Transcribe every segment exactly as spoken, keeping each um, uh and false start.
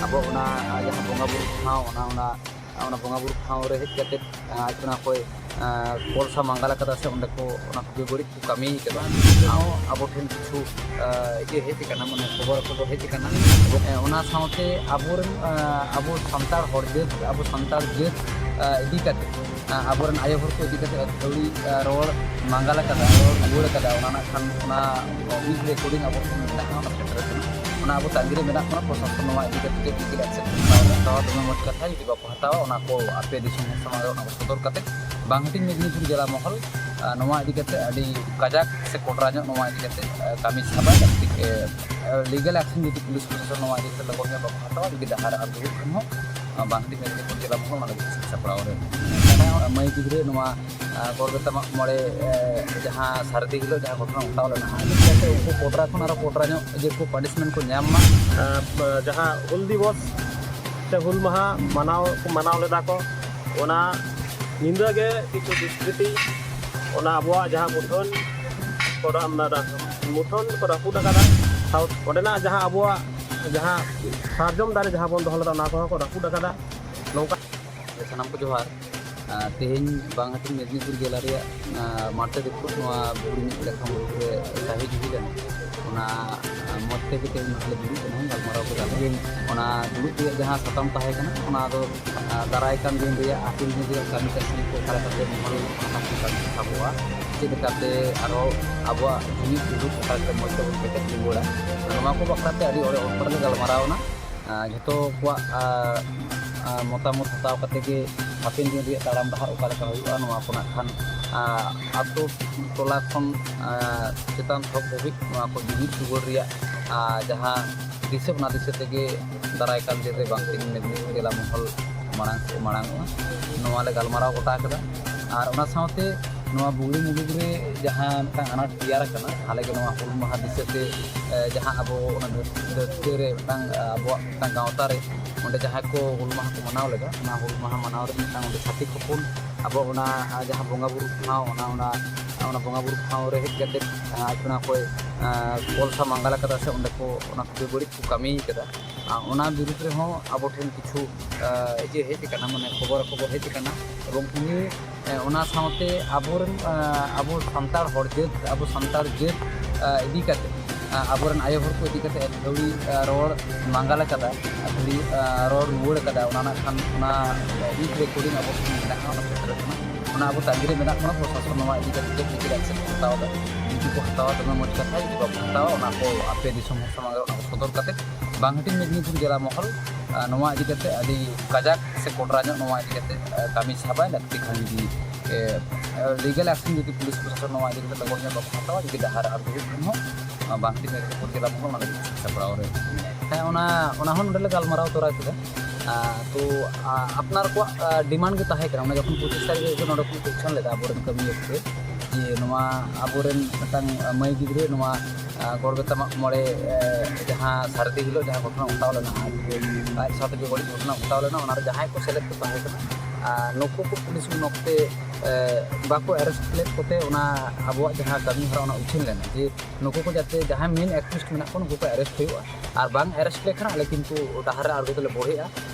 ᱟᱵᱚ ᱚᱱᱟ, ᱟᱨ ᱡᱟᱦᱟᱸ ᱵᱚᱸᱜᱟ ᱵᱩᱨᱩ ᱴᱷᱟᱶ, ᱚᱱᱟ, ᱚᱱᱟ, ᱚᱱᱟ ᱵᱚᱸᱜᱟ ᱵᱩᱨᱩ ᱴᱷᱟᱶ ᱨᱮ ᱦᱮᱡ ᱠᱟᱛᱮ, ᱟᱨ ᱚᱱᱟ ᱠᱚᱭ, ᱟᱨ, ᱠᱚᱞᱥᱟ ᱢᱟᱸᱜᱟᱞ ᱟᱠᱟᱫᱟ ᱥᱮ ᱚᱸᱰᱮ ᱠᱚ ᱚᱱᱟ ᱠᱚ ᱵᱮᱵᱟᱹᱲᱤᱡ ᱠᱚ ᱠᱟᱹᱢᱤ ᱠᱟᱫᱟ᱾ ᱟᱨ ᱟᱵᱚ ᱴᱷᱮᱱ ᱠᱤᱪᱷᱩ, ᱟᱨ, ᱤᱭᱟᱹ ᱦᱮᱡ ᱟᱠᱟᱱᱟ, ᱢᱟᱱᱮ ᱠᱷᱚᱵᱚᱨ ᱠᱷᱚᱵᱚᱨ ᱦᱮᱡ ᱟᱠᱟᱱᱟ᱾ ᱟᱨ ᱚᱱᱟ ᱥᱟᱶᱛᱮ ᱟᱵᱚᱨᱮᱱ, ᱟᱨ, ᱟᱵᱚ ᱥᱟᱱᱛᱟᱲ ᱦᱚᱲ ᱡᱟᱹᱛ, ᱟᱵᱚ ᱥᱟᱱᱛᱟᱲ ᱡᱟᱹᱛ, ᱟᱨ, ᱤᱫᱤ ᱠᱟᱛᱮ, ᱟᱨ, ᱟᱵᱚᱨᱮᱱ ᱟᱭᱳ ᱦᱚᱲ ᱠᱚ ᱤᱫᱤ ᱠᱟᱛᱮ ᱟᱹᱛᱷᱟᱹᱲᱤ, ᱟᱨ, ᱨᱚᱲ ᱢᱟᱸᱜᱟᱞ ᱟᱠᱟᱫᱟ, ᱨᱚᱲ ᱨᱩᱣᱟᱹᱲ ᱟᱠᱟᱫᱟ, ᱚᱱᱟ ᱱᱟᱜ ᱠᱷᱟᱱ ᱚᱱᱟ ᱵᱤᱪ ᱨᱮᱠᱚᱨᱰᱤᱝ ᱟᱵᱚ ᱴᱷᱮᱱ ᱢᱮᱱᱟᱜᱼᱟ, ᱚᱱᱟ ᱥᱮᱴᱮᱨ ᱟᱠᱟᱱᱟ᱾ ᱚᱱᱟ ᱟᱵᱚ ᱛᱟᱺᱜᱤ ᱨᱮ ᱢᱮᱱᱟᱜ ᱵᱚᱱᱟ, ᱯᱨᱚᱥᱟᱥᱚᱱ ᱱᱚᱣᱟ ᱤᱫᱤ ᱠᱟᱛᱮ ᱪᱮᱫ ᱞᱮᱠᱟ ᱮᱠᱥᱮᱱ ᱠᱚ ᱦᱟᱛᱟᱣᱟ, ᱦᱟᱛᱟᱣᱟ, ᱫᱚᱢᱮ ᱢᱚᱡᱽ ᱠᱟᱛᱷᱟ᱾ ᱡᱩᱫᱤ ᱵᱟᱠᱚ ᱦᱟᱛᱟᱣᱟ, ᱚᱱᱟ ᱠᱚ ᱟᱯᱮ ᱫᱤᱥᱚᱢ ᱦᱚᱲ ᱥᱟᱢᱟᱝ ᱨᱮ ᱚᱱᱟ ᱠᱚ ᱥᱚᱫᱚᱨ ᱠᱟᱛᱮ ᱵᱟᱝ ᱦᱟᱹᱴᱤᱧ ᱢᱮᱫᱽᱱᱤᱯᱩᱨ ᱡᱮᱞᱟ ᱢᱚᱦᱚᱞ, ᱟᱨ, ᱱᱚᱣᱟ ᱤᱫᱤ ᱠᱟᱛᱮ ᱟᱹᱰᱤ ᱠᱟᱡᱟᱠ ᱥᱮ ᱠᱚᱰᱨᱟ ᱧᱚᱜ ᱱᱚᱣᱟ ᱤᱫᱤ ᱠᱟᱛᱮ, ᱟᱨ, ᱠᱟᱹᱢᱤ ᱥᱟᱵᱟ, ᱡᱟᱹᱥᱛᱤ, ᱟᱨ, ᱞᱤᱜᱟᱞ ᱮᱠᱥᱮᱱ ᱡᱩᱫᱤ ᱯᱩᱞᱤᱥ ᱯᱨᱚᱥᱟᱥᱚᱱ ᱱᱚᱣᱟ ᱤᱫᱤ ᱠᱟᱛᱮ ᱞᱚᱜᱚᱱ ᱧᱚᱜ ᱵᱟᱠᱚ ᱦᱟᱛᱟᱣᱟ, ᱡᱩᱫᱤ ᱰᱟᱦᱟᱨ ᱟᱨ ᱫᱩᱲᱩᱵ ᱠᱷᱟᱱ ᱦᱚᱸ, ᱟᱨ, ᱵᱟᱝ ᱦᱟᱹᱴᱤᱧ ᱢᱮᱫᱽᱱᱤᱯᱩᱨ ᱡᱮᱞᱟ ᱢᱚᱦᱚᱞ ᱚᱱᱟ ᱞᱟᱹᱜᱤᱫ ᱥᱟᱹᱛ ᱥᱟᱯᱲᱟᱣ ᱨᱮ ᱢᱮᱱᱟᱜᱼᱟ᱾ ᱢᱟᱹᱭ ᱜᱤᱫᱽᱨᱟᱹ ᱱᱚᱣᱟ, ᱟᱨ, ᱜᱚᱲ ᱵᱮᱛᱟ ᱢᱟᱜ ᱢᱚᱬᱮ, ᱟᱨ, ᱡᱟᱦᱟᱸ ᱥᱟᱹᱨᱫᱤ ᱦᱤᱞᱳᱜ ᱡᱟᱦᱟᱸ ᱜᱷᱚᱴᱚᱱᱟ ᱜᱷᱚᱴᱟᱣ ᱞᱮᱱᱟ, ᱡᱟᱛᱮ ᱩᱱᱠᱩ ᱠᱚᱰᱨᱟ ᱠᱷᱚᱱ ᱟᱨᱚ ᱠᱚᱰᱨᱟ ᱧᱚᱜ ᱡᱮ ᱠᱚ ᱯᱟᱱᱤᱥᱢᱮᱱᱴ ᱠᱚ ᱧᱟᱢ ᱢᱟ᱾ ᱟᱨ, ᱟᱨ, ᱡᱟᱦᱟᱸ ᱦᱩᱞ ᱫᱤᱵᱚᱥ ᱥᱮ ᱦᱩᱞ ᱢᱟᱦᱟ ᱢᱟᱱᱟᱣ ᱠᱚ ᱢᱟᱱᱟᱣ ᱞᱮᱫᱟ ᱠᱚ, ᱚᱱᱟ ᱧᱤᱫᱟᱹ ᱜᱮ ᱠᱤᱪᱷᱩ ᱫᱩᱥᱠᱨᱤᱛᱤ ᱚᱱᱟ ᱟᱵᱚᱣᱟᱜ ᱡᱟᱦᱟᱸ ᱢᱩᱴᱷᱟᱹᱱ ᱠᱚ, ᱢᱩᱴᱷᱟᱹᱱ ᱠᱚ ᱨᱟᱹᱯᱩᱫ ᱟᱠᱟᱫᱟ᱾ ᱥᱟᱶ ᱚᱸᱰᱮᱱᱟᱜ ᱡᱟᱦᱟᱸ ᱟᱵᱚᱣᱟᱜ ᱡᱟᱦᱟᱸ ᱥᱟᱨᱡᱚᱢ ᱫᱟᱨᱮ ᱡᱟᱦᱟᱸ ᱵᱚᱱ ᱫᱚᱦᱚ ᱞᱮᱫᱟ, ᱚᱱᱟ ᱠᱚᱦᱚᱸ ᱠᱚ ᱨᱟᱹᱯᱩᱫ ᱟᱠᱟᱫᱟ᱾ ᱱᱚᱝᱠᱟ ᱥᱟᱱᱟᱢ ᱠᱚ ᱡᱚᱦᱟᱨ᱾ ᱟᱨ ᱛᱮᱦᱮᱧ ᱵᱟᱝ ᱦᱟᱹᱴᱤᱧ ᱢᱮᱫᱽᱱᱤᱯᱩᱨ ᱡᱮᱞᱟ ᱨᱮᱭᱟᱜ, ᱟᱨ, ᱢᱟᱨᱛᱮ ᱫᱤᱠᱩ ᱱᱚᱣᱟ ᱵᱩᱨᱩ ᱢᱤᱫ ᱞᱮᱠᱷᱟ ᱢᱩᱞᱩᱠ ᱨᱮ ᱥᱟᱹᱦᱤᱡ ᱦᱩᱭ ᱞᱮᱱᱟ᱾ ᱚᱱᱟ, ᱟᱨ, ᱢᱚᱡᱽ ᱛᱮ ᱠᱟᱛᱮ ᱩᱱ ᱦᱤᱞᱳᱜ ᱫᱩᱲᱩᱵ ᱮᱱᱟ, ᱜᱟᱞᱢᱟᱨᱟᱣ ᱠᱮᱫᱟ ᱞᱮ᱾ ᱚᱱᱟ ᱫᱩᱲᱩᱵ ᱨᱮᱭᱟᱜ ᱡᱟᱦᱟᱸ ᱥᱟᱛᱟᱢ ᱛᱟᱦᱮᱸ ᱠᱟᱱᱟ, ᱚᱱᱟ ᱫᱚ, ᱟᱨ, ᱫᱟᱨᱟᱭ ᱠᱟᱱ ᱫᱤᱱ ᱨᱮᱭᱟᱜ ᱦᱟᱯᱮᱱ ᱫᱤᱱ ᱨᱮᱭᱟᱜ ᱠᱟᱹᱢᱤ ᱠᱟᱹᱥᱱᱤ ᱠᱚ ᱚᱠᱟ ᱞᱮᱠᱟᱛᱮ ᱢᱚᱦᱚᱞ ᱥᱟᱵᱚᱜᱼᱟ, ᱪᱮᱫ ᱞᱮᱠᱟᱛᱮ ᱟᱨᱦᱚᱸ ᱟᱵᱚᱣᱟᱜ ᱡᱩᱢᱤᱫ ᱡᱩᱞᱩᱜ ᱚᱠᱟ ᱞᱮᱠᱟᱛᱮ ᱢᱚᱡᱽ ᱛᱮᱵᱚᱱ ᱠᱮᱴᱮᱡ ᱛᱤᱸᱜᱩ ᱫᱟᱲᱮᱭᱟᱜᱼᱟ᱾ ᱱᱚᱣᱟ ᱠᱚ ᱵᱟᱠᱷᱨᱟ ᱛᱮ ᱟᱹᱰᱤ ᱚᱲᱮ ᱚᱲᱯᱟᱲ ᱞᱮ ᱜᱟᱞᱢᱟᱨᱟᱣ ᱮᱱᱟ᱾ ᱟᱨ ᱡᱷᱚᱛᱚ ᱠᱚᱣᱟᱜ, ᱟᱨ, ᱟᱨ, ᱢᱚᱛᱟᱢᱚᱛ ᱦᱟᱛᱟᱣ ᱠᱟᱛᱮ ᱜᱮ ᱦᱟᱯᱮᱱ ᱫᱤᱱ ᱨᱮᱭᱟᱜ ᱛᱟᱲᱟᱢ ᱰᱟᱦᱟᱨ ᱚᱠᱟ ᱞᱮᱠᱟ ᱦᱩᱭᱩᱜᱼᱟ, ᱱᱚᱣᱟ ᱠᱚ ᱱᱟᱜ ᱠᱷᱟᱱ, ᱟᱨ, ᱟᱛᱳ ᱴᱚᱞᱟ ᱠᱷᱚᱱ, ᱟᱨ, ᱪᱮᱛᱟᱱ ᱛᱷᱚᱠ ᱫᱷᱟᱹᱵᱤᱡ ᱱᱚᱣᱟ ᱠᱚ ᱡᱩᱢᱤᱫ ᱨᱩᱣᱟᱹᱲ ᱨᱮᱭᱟᱜ, ᱟᱨ, ᱡᱟᱦᱟᱸ ᱫᱤᱥᱟᱹ, ᱚᱱᱟ ᱫᱤᱥᱟᱹ ᱛᱮᱜᱮ ᱫᱟᱨᱟᱭ ᱠᱟᱱ ᱫᱤᱱ ᱨᱮ ᱵᱟᱝ ᱛᱮᱜᱮ ᱢᱮᱫᱽᱱᱤᱯᱩᱨ ᱡᱮᱞᱟ ᱢᱚᱦᱚᱞ ᱢᱟᱲᱟᱝ ᱥᱮᱫ ᱢᱟᱲᱟᱝ ᱚᱜᱼᱟ, ᱱᱚᱣᱟ ᱞᱮ ᱜᱟᱞᱢᱟᱨᱟᱣ ᱜᱚᱴᱟ ᱠᱟᱫᱟ᱾ ᱟᱨ ᱚᱱᱟ ᱥᱟᱶᱛᱮ ᱱᱚᱣᱟ ᱵᱩᱜᱽᱲᱤ ᱢᱩᱞᱩᱠ ᱨᱮ ᱡᱟᱦᱟᱸ ᱢᱤᱫᱴᱟᱝ ᱟᱱᱟᱴ ᱛᱮᱭᱟᱨ ᱟᱠᱟᱱᱟ, ᱟᱞᱮ ᱜᱮ ᱱᱚᱣᱟ ᱦᱩᱞ ᱢᱟᱦᱟ ᱫᱤᱥᱟᱹ ᱛᱮ, ᱮ, ᱡᱟᱦᱟᱸ ᱟᱵᱚ ᱚᱱᱟ ᱫᱷᱟᱹᱨᱛᱤ, ᱫᱷᱟᱹᱨᱛᱤ ᱨᱮ ᱢᱤᱫᱴᱟᱝ, ᱮ, ᱟᱵᱚᱣᱟᱜ ᱢᱤᱫᱴᱟᱝ ᱜᱟᱶᱛᱟ ᱨᱮ ᱚᱸᱰᱮ ᱡᱟᱦᱟᱸᱭ ᱠᱚ ᱦᱩᱞ ᱢᱟᱦᱟ ᱠᱚ ᱢᱟᱱᱟᱣ ᱞᱮᱫᱟ, ᱚᱱᱟ ᱦᱩᱞ ᱢᱟᱦᱟ ᱢᱟᱱᱟᱣ ᱨᱮ ᱢᱤᱫᱴᱟᱝ ᱚᱸᱰᱮ ᱪᱷᱟᱹᱛᱤᱠ ᱦᱚᱯᱚᱱ ᱟᱵᱚ ᱚᱱᱟ, ᱟ, ᱡᱟᱦᱟᱸ ᱵᱚᱸᱜᱟ ᱵᱩᱨᱩ ᱴᱷᱟᱶ, ᱚᱱᱟ, ᱚᱱᱟ, ᱚᱱᱟ ᱵᱚᱸᱜᱟ ᱵᱩᱨᱩ ᱴᱷᱟᱶ ᱨᱮ ᱦᱮᱡ ᱠᱟᱛᱮ, ᱟ, ᱚᱱᱟ ᱠᱚᱭ, ᱟ, ᱠᱚᱞᱥᱟ ᱢᱟᱸᱜᱟᱞ ᱟᱠᱟᱫᱟ ᱥᱮ ᱚᱸᱰᱮ ᱠᱚ ᱚᱱᱟ ᱠᱚ ᱵᱮᱵᱟᱹᱲᱤᱡ ᱠᱚ ᱠᱟᱹᱢᱤ ᱠᱟᱫᱟ᱾ ᱟᱨ ᱚᱱᱟ ᱵᱤᱨᱩᱫᱽ ᱨᱮᱦᱚᱸ ᱟᱵᱚ ᱴᱷᱮᱱ ᱠᱤᱪᱷᱩ ᱤᱭᱟᱹ ᱦᱮᱡ ᱟᱠᱟᱱᱟ, ᱢᱟᱱᱮ ᱠᱷᱚᱵᱚᱨᱟ ᱠᱷᱚᱵᱚᱨ ᱦᱮᱡ ᱟᱠᱟᱱᱟ᱾ ᱮᱵᱚᱝ ᱩᱱᱤ ᱚᱱᱟ ᱥᱟᱶᱛᱮ ᱟᱵᱚᱨᱮᱱ ᱟᱵᱚ ᱥᱟᱱᱛᱟᱲ ᱦᱚᱲ ᱡᱟᱹᱛ, ᱟᱵᱚ ᱥᱟᱱᱛᱟᱲ ᱡᱟᱹᱛ ᱤᱫᱤ ᱠᱟᱛᱮ, ᱟᱵᱚᱨᱮᱱ ᱟᱭᱳ ᱦᱚᱲ ᱠᱚ ᱤᱫᱤ ᱠᱟᱛᱮ ᱟᱹᱛᱷᱟᱹᱲᱤ ᱨᱚᱲ ᱱᱟᱸᱜᱟᱞ ᱟᱠᱟᱫᱟ, ᱟᱹᱛᱷᱟᱹᱲᱤ ᱨᱚᱲ ᱨᱩᱣᱟᱹᱲ ᱟᱠᱟᱫᱟ᱾ ᱚᱱᱟ ᱱᱟᱜ ᱠᱷᱟᱱ ᱚᱱᱟ ᱤᱡ ᱨᱮᱠᱚᱨᱰᱤᱝ ᱟᱵᱚ ᱴᱷᱮᱱ ᱢᱮᱱᱟᱜᱼᱟ, ᱚᱱᱟ ᱥᱮᱴᱮᱨ ᱠᱟᱱᱟ᱾ ᱚᱱᱟ ᱟᱵᱚ ᱛᱟᱺᱜᱤ ᱨᱮ ᱢᱮᱱᱟᱜ ᱵᱚᱱᱟ, ᱯᱨᱚᱥᱟᱥᱚᱱ ᱱᱚᱣᱟ ᱤᱫᱤ ᱠᱟᱛᱮ ᱪᱮᱫ ᱞᱮᱠᱟ ᱮᱠᱥᱮᱱ ᱠᱚ ᱦᱟᱛᱟᱣ ᱮᱫᱟ᱾ ᱡᱩᱫᱤ ᱠᱚ ᱦᱟᱛᱟᱣᱟ, ᱫᱚᱢᱮ ᱢᱚᱡᱽ ᱠᱟᱛᱷᱟ, ᱡᱩᱫᱤ ᱵᱟᱠᱚ ᱦᱟᱛᱟᱣᱟ, ᱚᱱᱟ ᱠᱚ ᱟᱯᱮ ᱫᱤᱥᱚᱢ ᱦᱚᱲ ᱥᱟᱢᱟᱝ ᱨᱮ ᱚᱱᱟ ᱠᱚ ᱥᱚᱫᱚᱨ ᱠᱟᱛᱮ ᱵᱟᱝ ᱦᱟᱹᱴᱤᱧ ᱢᱮᱫᱽᱱᱤᱯᱩᱨ ᱡᱮᱞᱟ ᱢᱚᱦᱚᱞ ᱱᱚᱣᱟ ᱤᱫᱤ ᱠᱟᱛᱮ ᱟᱹᱰᱤ ᱠᱟᱡᱟᱠ ᱥᱮ ᱠᱚᱰᱨᱟ ᱧᱚᱜ ᱱᱚᱣᱟ ᱤᱫᱤ ᱠᱟᱛᱮ ᱠᱟᱹᱢᱤ ᱥᱟᱵᱟᱭ ᱞᱟᱹᱠᱛᱤ ᱠᱷᱟᱱ, ᱡᱩᱫᱤ ᱞᱤᱜᱟᱞ ᱮᱠᱥᱮᱱ ᱡᱩᱫᱤ ᱯᱩᱞᱤᱥ ᱯᱨᱚᱥᱟᱥᱚᱱ ᱱᱚᱣᱟ ᱤᱫᱤ ᱠᱟᱛᱮ ᱞᱚᱜᱚᱱ ᱧᱚᱜ ᱵᱟᱠᱚ ᱦᱟᱛᱟᱣᱟ, ᱡᱩᱫᱤ ᱰᱟᱦᱟᱨ ᱟᱬᱜᱚ ᱦᱩᱭᱩᱜ ᱠᱷᱟᱱ ᱦᱚᱸ ᱵᱟᱝ ᱦᱟᱹᱴᱤᱧ ᱢᱮᱫᱽᱱᱤᱯᱩᱨ ᱡᱮᱞᱟ ᱢᱚᱦᱚᱞ ᱚᱱᱟ ᱞᱟᱹᱜᱤᱫ ᱥᱟᱹᱛ ᱥᱟᱯᱲᱟᱣ ᱨᱮ ᱢᱮᱱᱟᱭᱟ᱾ ᱦᱮᱸ, ᱚᱱᱟ ᱚᱱᱟ ᱦᱚᱸ ᱱᱚᱰᱮ ᱞᱮ ᱜᱟᱞᱢᱟᱨᱟᱣ ᱛᱚᱨᱟ ᱠᱮᱫᱟ᱾ ᱛᱚ ᱟᱯᱱᱟᱨ ᱠᱚᱣᱟᱜ ᱰᱤᱢᱟᱱᱰ ᱜᱮ ᱛᱟᱦᱮᱸ ᱠᱟᱱᱟ, ᱚᱱᱟ ᱡᱚᱠᱷᱚᱱ ᱯᱚᱸᱪᱤᱥ ᱛᱟᱹᱨᱤᱠᱷ ᱨᱮ ᱱᱚᱰᱮ ᱠᱷᱚᱱ ᱠᱚ ᱩᱪᱷᱟᱹᱱ ᱞᱮᱫᱟ ᱟᱵᱚᱨᱮᱱ ᱠᱟᱹᱢᱤᱭᱟᱹ ᱠᱚ, ᱡᱮ ᱱᱚᱣᱟ ᱟᱵᱚᱨᱮᱱ ᱢᱤᱫᱴᱟᱝ ᱢᱟᱹᱭ ᱜᱤᱫᱽᱨᱟᱹ ᱱᱚᱣᱟ ᱜᱚᱲᱵᱮᱛᱟ ᱢᱟᱜ ᱢᱚᱬᱮ ᱡᱟᱦᱟᱸ ᱥᱟᱹᱨᱫᱤ ᱦᱤᱞᱳᱜ ᱡᱟᱦᱟᱸ ᱜᱷᱚᱴᱚᱱᱟ ᱜᱷᱚᱴᱟᱣ ᱞᱮᱱᱟ, ᱟᱡ ᱥᱟᱶᱛᱮ ᱡᱮ ᱵᱟᱹᱲᱤᱡ ᱜᱷᱚᱴᱚᱱᱟ ᱜᱷᱚᱴᱟᱣ ᱞᱮᱱᱟ, ᱚᱱᱟᱨᱮ ᱡᱟᱦᱟᱸᱭ ᱠᱚ ᱥᱮᱞᱮᱫ ᱠᱚ ᱛᱟᱦᱮᱸ ᱠᱟᱱᱟ, ᱱᱩᱠᱩ ᱠᱚ ᱯᱩᱞᱤᱥ ᱩᱱ ᱚᱠᱛᱮ ᱵᱟᱠᱚ ᱮᱨᱮᱥᱴ ᱞᱮᱫ ᱠᱚᱛᱮ ᱚᱱᱟ ᱟᱵᱚᱣᱟᱜ ᱡᱟᱦᱟᱸ ᱠᱟᱹᱢᱤ ᱦᱚᱨᱟ ᱚᱱᱟ ᱩᱪᱷᱟᱹᱱ ᱞᱮᱱᱟ, ᱡᱮ ᱱᱩᱠᱩ ᱠᱚ ᱡᱟᱛᱮ ᱡᱟᱦᱟᱸᱭ ᱢᱮᱱ ᱮᱠᱴᱤᱵᱷᱤᱥᱴ ᱢᱮᱱᱟᱜ ᱠᱚ ᱱᱩᱠᱩ ᱠᱚ ᱮᱨᱮᱥᱴ ᱦᱩᱭᱩᱜᱼᱟ, ᱟᱨ ᱵᱟᱝ ᱮᱨᱮᱥᱴ ᱞᱮᱠᱷᱟᱱ ᱟᱞᱮ ᱠᱤᱱᱛᱩ ᱰᱟᱦᱟᱨ ᱨᱮ ᱟᱬᱜᱚ ᱫᱚᱞᱮ ᱵᱚᱲᱦᱮᱜᱼᱟ,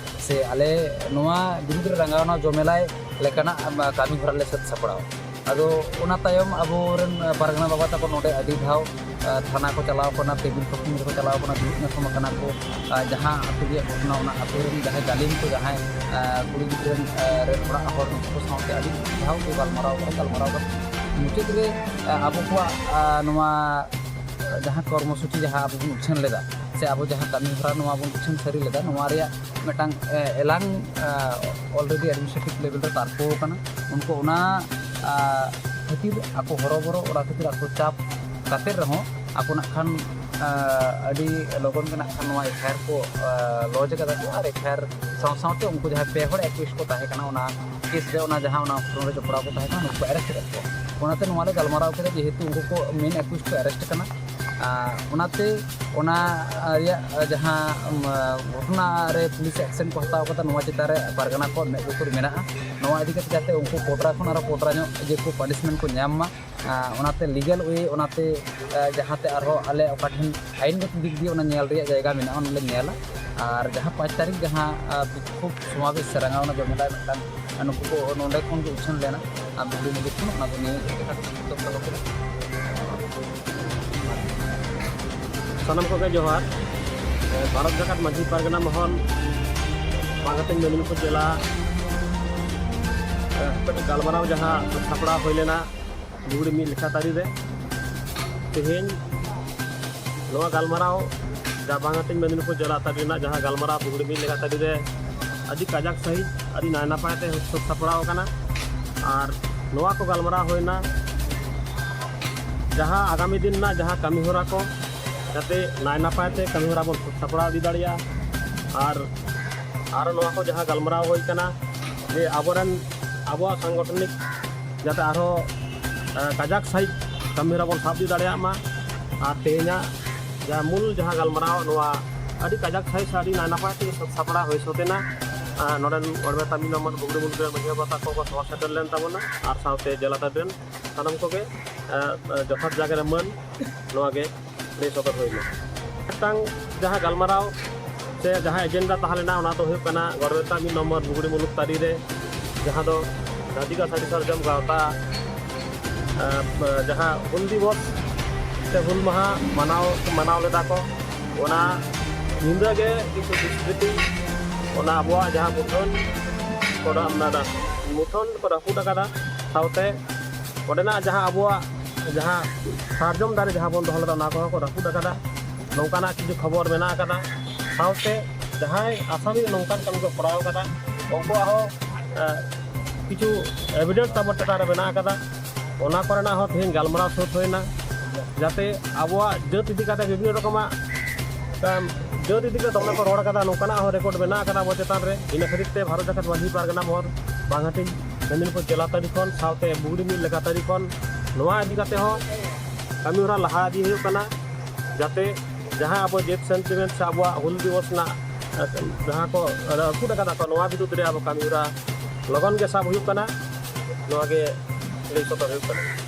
ᱥᱮ ᱟᱞᱮ ᱱᱚᱣᱟ ᱵᱤᱨᱩᱫᱽ ᱨᱮ ᱨᱟᱸᱜᱟᱣᱱᱟ ᱡᱚᱢᱮᱞᱟᱭ ᱞᱮᱠᱟᱱᱟᱜ ᱠᱟᱹᱢᱤ ᱦᱚᱨᱟ ᱞᱮ ᱥᱟᱹᱛ ᱥᱟᱯᱲᱟᱣᱟ᱾ ᱟᱫᱚ ᱚᱱᱟ ᱛᱟᱭᱚᱢ ᱟᱵᱚᱨᱮᱱ ᱯᱟᱨᱜᱟᱱᱟ ᱵᱟᱵᱟ ᱛᱟᱠᱚ ᱱᱚᱰᱮ ᱟᱹᱰᱤ ᱫᱷᱟᱣ ᱛᱷᱟᱱᱟ ᱠᱚ ᱪᱟᱞᱟᱣ ᱠᱟᱱᱟ, ᱴᱮᱵᱤᱞ ᱴᱚᱠᱤᱝ ᱨᱮᱠᱚ ᱪᱟᱞᱟᱣ ᱠᱟᱱᱟ, ᱫᱩᱲᱩᱵ ᱧᱟᱯᱟᱢ ᱟᱠᱟᱱᱟ ᱠᱚ, ᱡᱟᱦᱟᱸ ᱟᱹᱛᱩ ᱨᱮᱭᱟᱜ ᱜᱷᱚᱴᱚᱱᱟ, ᱚᱱᱟ ᱟᱹᱛᱩ ᱨᱮᱱ ᱡᱟᱦᱟᱸᱭ ᱜᱟᱹᱞᱤᱢ ᱠᱚ, ᱡᱟᱦᱟᱸᱭ ᱠᱩᱲᱤ ᱜᱤᱫᱽᱨᱟᱹ ᱨᱮᱱ ᱚᱲᱟᱜ ᱦᱚᱲ, ᱱᱩᱠᱩ ᱠᱚ ᱥᱟᱶᱛᱮ ᱟᱹᱰᱤ ᱫᱷᱟᱣ ᱠᱚ ᱜᱟᱞᱢᱟᱨᱟᱣ ᱠᱟᱱᱟ᱾ ᱜᱟᱞᱢᱟᱨᱟᱣ ᱠᱟᱛᱮ ᱢᱩᱪᱟᱹᱫ ᱨᱮ ᱟᱵᱚ ᱠᱚᱣᱟᱜ ᱱᱚᱣᱟ ᱡᱟᱦᱟᱸ ᱠᱚᱨᱢᱚᱥᱩᱪᱤ ᱡᱟᱦᱟᱸ ᱟᱵᱚ ᱵᱚᱱ ᱩᱪᱷᱟᱹᱱ ᱞᱮᱫᱟ, ᱥᱮ ᱟᱵᱚ ᱡᱟᱦᱟᱸ ᱠᱟᱹᱢᱤ ᱦᱚᱨᱟ ᱱᱚᱣᱟ ᱵᱚᱱ ᱩᱪᱷᱟᱹᱱ ᱥᱟᱹᱨᱤ ᱞᱮᱫᱟ, ᱱᱚᱣᱟ ᱨᱮᱭᱟᱜ ᱢᱤᱫᱴᱟᱝ ᱮᱞᱟᱝ ᱚᱞᱨᱮᱰᱤ ᱮᱰᱢᱤᱱᱤᱥᱴᱨᱮᱴᱤᱵᱷ ᱞᱮᱵᱮᱞ ᱨᱮ ᱛᱟᱨᱠᱚ ᱟᱠᱟᱱᱟ᱾ ᱩᱱᱠᱩ ᱚᱱᱟ ᱠᱷᱟᱹᱛᱤᱨ ᱟᱠᱚ ᱦᱚᱨᱚᱵᱚᱨᱚ, ᱚᱱᱟ ᱠᱷᱟᱹᱛᱤᱨ ᱟᱠᱚ ᱪᱟᱯ ᱠᱟᱛᱮ ᱨᱮᱦᱚᱸ ᱟᱠᱚ ᱱᱟᱜ ᱠᱷᱟᱱ ᱟᱹᱰᱤ ᱞᱚᱜᱚᱱ ᱜᱮ ᱱᱟᱜ ᱠᱷᱟᱱ ᱱᱚᱣᱟ ᱮᱯᱷ ᱟᱭ ᱟᱨ ᱠᱚ ᱞᱚᱡᱽ ᱟᱠᱟᱫᱟ ᱠᱚ, ᱟᱨ ᱮᱯᱷ ᱟᱭ ᱟᱨ ᱥᱟᱶ ᱥᱟᱶᱛᱮ ᱩᱱᱠᱩ ᱡᱟᱦᱟᱸᱭ ᱯᱮ ᱦᱚᱲ ᱮᱠᱩᱭᱤᱥᱴ ᱠᱚ ᱛᱟᱦᱮᱸ ᱠᱟᱱᱟ ᱚᱱᱟ ᱠᱮᱥ ᱨᱮ, ᱚᱱᱟ ᱡᱟᱦᱟᱸ ᱚᱱᱟ ᱜᱷᱚᱴᱚᱱᱟ ᱨᱮ ᱡᱚᱯᱲᱟᱣ ᱠᱚ ᱛᱟᱦᱮᱸ ᱠᱟᱱᱟ, ᱱᱩᱠᱩ ᱠᱚ ᱮᱨᱮᱥᱴ ᱠᱮᱫ ᱠᱚᱣᱟ᱾ ᱚᱱᱟᱛᱮ ᱱᱚᱣᱟ ᱞᱮ ᱜᱟᱞᱢᱟᱨᱟᱣ ᱠᱮᱫᱟ, ᱡᱮᱦᱮᱛᱩ ᱩᱱᱠᱩ ᱠᱚ ᱢᱮᱱ ᱮᱠᱩᱭᱤᱥᱴ ᱠᱚ ᱮᱨᱮᱥᱴ ᱠᱟᱱᱟ᱾ ᱚᱱᱟᱛᱮ ᱚᱱᱟ ᱨᱮᱭᱟᱜ ᱡᱟᱦᱟᱸ ᱜᱷᱚᱴᱚᱱᱟ ᱨᱮ ᱯᱩᱞᱤᱥ ᱮᱠᱥᱮᱱ ᱠᱚ ᱦᱟᱛᱟᱣ ᱠᱟᱫᱟ, ᱱᱚᱣᱟ ᱪᱮᱛᱟᱱ ᱨᱮ ᱯᱟᱨᱜᱟᱱᱟ ᱠᱚᱣᱟᱜ ᱢᱮᱫ ᱞᱩᱛᱩᱨ ᱢᱮᱱᱟᱜᱼᱟ᱾ ᱱᱚᱣᱟ ᱤᱫᱤ ᱠᱟᱛᱮ ᱡᱟᱛᱮ ᱩᱱᱠᱩ ᱠᱚᱰᱨᱟ ᱠᱷᱚᱱ ᱟᱨᱚ ᱠᱚᱰᱨᱟ ᱧᱚᱜ ᱡᱮ ᱠᱚ ᱯᱟᱱᱤᱥᱢᱮᱱᱴ ᱠᱚ ᱧᱟᱢ ᱢᱟ, ᱚᱱᱟᱛᱮ ᱞᱤᱜᱟᱞ ᱳᱭᱮ, ᱚᱱᱟᱛᱮ ᱡᱟᱦᱟᱸᱛᱮ ᱟᱨᱦᱚᱸ ᱟᱞᱮ ᱚᱠᱟ ᱴᱷᱮᱱ ᱟᱹᱭᱤᱱᱜᱚᱛ ᱫᱤᱠ ᱫᱤᱭᱮ ᱚᱱᱟ ᱧᱮᱞ ᱨᱮᱭᱟᱜ ᱡᱟᱭᱜᱟ ᱢᱮᱱᱟᱜᱼᱟ, ᱚᱱᱟ ᱞᱮ ᱧᱮᱞᱟ᱾ ᱟᱨ ᱡᱟᱦᱟᱸ ᱯᱟᱸᱪ ᱛᱟᱹᱨᱤᱠᱷ ᱡᱟᱦᱟᱸ, ᱟᱨ, ᱵᱤᱠᱠᱷᱳᱵ ᱥᱚᱢᱟᱵᱮᱥ ᱥᱮ ᱨᱟᱸᱜᱟᱣᱱᱟ ᱡᱚᱢᱮᱞᱟᱭ ᱢᱤᱫᱴᱟᱝ, ᱟᱨ, ᱱᱩᱠᱩ ᱠᱚ ᱱᱚᱸᱰᱮ ᱠᱷᱚᱱ ᱜᱮ ᱩᱪᱷᱟᱹᱱ ᱞᱮᱱᱟ, ᱟᱨ ᱵᱩᱜᱲᱤ ᱢᱩᱞᱩᱠ ᱠᱷᱚᱱ ᱚᱱᱟ ᱫᱚ ᱱᱤᱭᱟᱹ ᱜᱮ ᱮᱴᱟᱜ ᱫᱚ ᱵᱟᱠᱚ᱾ ᱥᱟᱱᱟᱢ ᱠᱚᱜᱮ ᱡᱚᱦᱟᱨ᱾ ᱮ, ᱵᱷᱟᱨᱚᱛ ᱡᱟᱠᱟᱛ ᱢᱟᱹᱡᱷᱤ ᱯᱟᱨᱜᱟᱱᱟ ᱢᱚᱦᱚᱞ, ᱵᱟᱝᱜᱟᱛᱤᱧ ᱢᱮᱫᱽᱱᱤᱯᱩᱨ ᱡᱮᱞᱟ, ᱮ, ᱜᱟᱞᱢᱟᱨᱟᱣ ᱡᱟᱦᱟᱸ ᱥᱟᱯᱲᱟᱣ ᱦᱩᱭ ᱞᱮᱱᱟ ᱵᱩᱜᱲᱤ ᱢᱤᱫ ᱞᱮᱠᱷᱟ ᱛᱟᱹᱨᱤ ᱨᱮ, ᱛᱮᱦᱮᱧ ᱱᱚᱣᱟ ᱜᱟᱞᱢᱟᱨᱟᱣ ᱡᱟ ᱵᱟᱝᱜᱟᱛᱤᱧ ᱢᱮᱫᱽᱱᱤᱯᱩᱨ ᱡᱮᱞᱟ ᱛᱟᱹᱨᱤ ᱨᱮᱱᱟᱜ ᱡᱟᱦᱟᱸ ᱜᱟᱞᱢᱟᱨᱟᱣ ᱵᱩᱜᱲᱤ ᱢᱤᱫ ᱞᱮᱠᱷᱟ ᱛᱟᱹᱨᱤ ᱨᱮ ᱟᱹᱰᱤ ᱠᱟᱡᱟᱠ ᱥᱟᱺᱦᱤᱡ, ᱟᱹᱰᱤ ᱱᱟᱭ ᱱᱟᱯᱟᱭ ᱛᱮ ᱥᱟᱹᱛ ᱥᱟᱯᱲᱟᱣ ᱟᱠᱟᱱᱟ᱾ ᱟᱨ ᱱᱚᱣᱟ ᱠᱚ ᱜᱟᱞᱢᱟᱨᱟᱣ ᱦᱩᱭᱱᱟ ᱡᱟᱦᱟᱸ ᱟᱜᱟᱢᱤ ᱫᱤᱱ ᱨᱮᱱᱟᱜ ᱡᱟᱦᱟᱸ ᱠᱟᱹᱢᱤ ᱦᱚᱨᱟ ᱠᱚ, ᱡᱟᱛᱮ ᱱᱟᱭ ᱱᱟᱯᱟᱭ ᱛᱮ ᱠᱟᱹᱢᱤ ᱦᱚᱨᱟ ᱵᱚᱱ ᱥᱟᱹᱛ ᱥᱟᱯᱲᱟᱣ ᱤᱫᱤ ᱫᱟᱲᱮᱭᱟᱜᱼᱟ᱾ ᱟᱨ, ᱟᱨ ᱱᱚᱣᱟ ᱠᱚ ᱡᱟᱦᱟᱸ ᱜᱟᱞᱢᱟᱨᱟᱣ ᱦᱩᱭ ᱠᱟᱱᱟ ᱡᱮ ᱟᱵᱚᱨᱮᱱ, ᱟᱵᱚᱣᱟᱜ ᱥᱟᱝᱜᱚᱴᱷᱚᱱᱤᱠ ᱡᱟᱛᱮ ᱟᱨᱦᱚᱸ, ᱮ, ᱠᱟᱡᱟᱠ ᱥᱟᱺᱦᱤᱡ ᱠᱟᱹᱢᱤ ᱦᱚᱨᱟ ᱵᱚᱱ ᱥᱟᱵ ᱤᱫᱤ ᱫᱟᱲᱮᱭᱟᱜ ᱢᱟ᱾ ᱟᱨ ᱛᱮᱦᱮᱧᱟᱜ ᱡᱟᱦᱟᱸ ᱢᱩᱞ ᱡᱟᱦᱟᱸ ᱜᱟᱞᱢᱟᱨᱟᱣ, ᱱᱚᱣᱟ ᱟᱹᱰᱤ ᱠᱟᱡᱟᱠ ᱥᱟᱺᱦᱤᱡ ᱥᱮ ᱟᱹᱰᱤ ᱱᱟᱭ ᱱᱟᱯᱟᱭ ᱛᱮ ᱥᱟᱹᱛ ᱥᱟᱯᱲᱟᱣ ᱦᱩᱭ ᱥᱟᱹᱛ ᱮᱱᱟ᱾ ᱟᱨ ᱱᱚᱰᱮᱱ ᱚᱲᱢᱮ ᱛᱟᱹᱢᱤᱞ ᱱᱚᱢᱚᱱ ᱵᱩᱜᱲᱤ ᱢᱩᱞᱩᱠ ᱨᱮᱱ ᱢᱟᱹᱡᱷᱤ ᱵᱟᱵᱟ ᱛᱟᱠᱚ ᱠᱚ ᱥᱚᱦᱚᱨ ᱥᱮᱴᱮᱨ ᱞᱮᱱ ᱛᱟᱵᱚᱱᱟ, ᱟᱨ ᱥᱟᱶᱛᱮ ᱡᱮᱞᱟ ᱛᱟᱹᱨᱤ ᱨᱮᱱ ᱥᱟᱱᱟᱢ ᱠᱚᱜᱮ, ᱮ, ᱮ, ᱡᱚᱛᱷᱟᱛ ᱡᱟᱭᱜᱟ ᱨᱮ ᱢᱟᱹᱱ, ᱱᱚᱣᱟ ᱜᱮ ᱞᱟᱹᱭ ᱥᱚᱫᱚᱨ ᱦᱩᱭᱱᱟ᱾ ᱢᱤᱫᱴᱟᱝ ᱡᱟᱦᱟᱸ ᱜᱟᱞᱢᱟᱨᱟᱣ ᱥᱮ ᱡᱟᱦᱟᱸ ᱮᱡᱮᱱᱰᱟ ᱛᱟᱦᱮᱸ ᱞᱮᱱᱟ, ᱚᱱᱟ ᱫᱚ ᱦᱩᱭᱩᱜ ᱠᱟᱱᱟ ᱜᱚᱲᱵᱮᱛᱟ ᱢᱤᱫ ᱱᱚᱢᱵᱚᱨ ᱵᱩᱜᱲᱤ ᱢᱩᱞᱩᱠ ᱛᱟᱹᱨᱤ ᱨᱮ, ᱡᱟᱦᱟᱸ ᱫᱚ ᱫᱷᱟᱹᱨᱛᱤ ᱠᱟ ᱥᱟᱹᱨᱤ ᱥᱟᱨᱡᱚᱢ ᱜᱟᱶᱛᱟ, ᱮ, ᱡᱟᱦᱟᱸ ᱦᱩᱞ ᱫᱤᱵᱚᱥ ᱥᱮ ᱦᱩᱞ ᱢᱟᱦᱟ ᱢᱟᱱᱟᱣ, ᱢᱟᱱᱟᱣ ᱞᱮᱫᱟ ᱠᱚ, ᱚᱱᱟ ᱧᱤᱫᱟᱹ ᱜᱮ ᱠᱤᱪᱷᱩ ᱫᱩᱥᱠᱨᱤᱛᱤ ᱚᱱᱟ ᱟᱵᱚᱣᱟᱜ ᱡᱟᱦᱟᱸ ᱢᱩᱴᱷᱟᱹᱱ ᱠᱚ ᱨᱟ-, ᱚᱱᱟ ᱫᱟ-, ᱢᱩᱴᱷᱟᱹᱱ ᱠᱚ ᱨᱟᱹᱯᱩᱫ ᱟᱠᱟᱫᱟ, ᱥᱟᱶᱛᱮ ᱚᱸᱰᱮᱱᱟᱜ ᱡᱟᱦᱟᱸ ᱟᱵᱚᱣᱟᱜ ᱡᱟᱦᱟᱸ ᱥᱟᱨᱡᱚᱢ ᱫᱟᱨᱮ ᱡᱟᱦᱟᱸ ᱵᱚᱱ ᱫᱚᱦᱚ ᱞᱮᱫᱟ, ᱚᱱᱟ ᱠᱚᱦᱚᱸ ᱠᱚ ᱨᱟᱹᱯᱩᱫ ᱟᱠᱟᱫᱟ᱾ ᱱᱚᱝᱠᱟᱱᱟᱜ ᱠᱤᱪᱷᱩ ᱠᱷᱚᱵᱚᱨ ᱢᱮᱱᱟᱜ ᱟᱠᱟᱫᱟ᱾ ᱥᱟᱶᱛᱮ ᱡᱟᱦᱟᱸᱭ ᱟᱥᱟᱢᱤ ᱱᱚᱝᱠᱟᱱ ᱠᱟᱹᱢᱤ ᱠᱚ ᱠᱚᱨᱟᱣ ᱟᱠᱟᱫᱟ, ᱩᱱᱠᱩᱣᱟᱜ ᱦᱚᱸ, ᱮ, ᱠᱤᱪᱷᱩ ᱮᱵᱷᱤᱰᱮᱱᱥ ᱟᱵᱚ ᱪᱮᱛᱟᱱ ᱨᱮ ᱢᱮᱱᱟᱜ ᱟᱠᱟᱫᱟ᱾ ᱚᱱᱟ ᱠᱚᱨᱮᱱᱟᱜ ᱦᱚᱸ ᱛᱮᱦᱮᱧ ᱜᱟᱞᱢᱟᱨᱟᱣ ᱥᱟᱹᱛ ᱦᱩᱭᱱᱟ, ᱡᱟᱛᱮ ᱟᱵᱚᱣᱟᱜ ᱡᱟᱹᱛ ᱤᱫᱤ ᱠᱟᱛᱮ ᱵᱤᱵᱷᱤᱱᱱᱚ ᱨᱚᱠᱚᱢᱟᱜ, ᱮᱢ, ᱡᱟᱹᱛ ᱤᱫᱤ ᱠᱟᱛᱮ ᱫᱚᱢᱮ ᱠᱚ ᱨᱚᱲ ᱟᱠᱟᱫᱟ, ᱱᱚᱝᱠᱟᱱᱟᱜ ᱦᱚᱸ ᱨᱮᱠᱚᱨᱰ ᱢᱮᱱᱟᱜ ᱟᱠᱟᱫᱟ ᱟᱵᱚ ᱪᱮᱛᱟᱱ ᱨᱮ᱾ ᱤᱱᱟᱹ ᱠᱷᱟᱹᱛᱤᱨ ᱛᱮ ᱵᱷᱟᱨᱚᱛ ᱡᱟᱠᱟᱛ ᱢᱟᱹᱡᱷᱤ ᱯᱟᱨᱜᱟᱱᱟ ᱢᱚᱦᱚᱞ ᱵᱟᱝᱦᱟᱴᱤᱧ ᱢᱮᱫᱽᱱᱤᱯᱩᱨ ᱡᱮᱞᱟ ᱛᱟᱹᱨᱤ ᱠᱷᱚᱱ, ᱥᱟᱶᱛᱮ ᱵᱩᱜᱲᱤ ᱢᱤᱫ ᱞᱮᱠᱟ ᱛᱟᱹᱨᱤ ᱠᱷᱚᱱ ᱱᱚᱣᱟ ᱤᱫᱤ ᱠᱟᱛᱮ ᱦᱚᱸ ᱠᱟᱹᱢᱤ ᱦᱚᱨᱟ ᱞᱟᱦᱟ ᱤᱫᱤ ᱦᱩᱭᱩᱜ ᱠᱟᱱᱟ, ᱡᱟᱛᱮ ᱡᱟᱦᱟᱸ ᱟᱵᱚ ᱡᱮᱫ ᱥᱮᱱᱴᱤᱢᱮᱱᱴ ᱥᱮ ᱟᱵᱚᱣᱟᱜ ᱦᱩᱞ ᱫᱤᱵᱚᱥ ᱨᱮᱱᱟᱜ, ᱮ, ᱡᱟᱦᱟᱸ ᱠᱚ, ᱮ, ᱨᱟᱹᱯᱩᱫ ᱟᱠᱟᱫᱟ ᱠᱚ, ᱱᱚᱣᱟ ᱵᱤᱨᱩᱫᱽ ᱨᱮ ᱟᱵᱚ ᱠᱟᱹᱢᱤ ᱦᱚᱨᱟ ᱞᱚᱜᱚᱱ ᱜᱮ ᱥᱟᱵ ᱦᱩᱭᱩᱜ ᱠᱟᱱᱟ᱾ ᱱᱚᱣᱟ ᱜᱮ ᱞᱟᱹᱭ ᱥᱚᱫᱚᱨ ᱦᱩᱭᱩᱜ ᱠᱟᱱᱟ᱾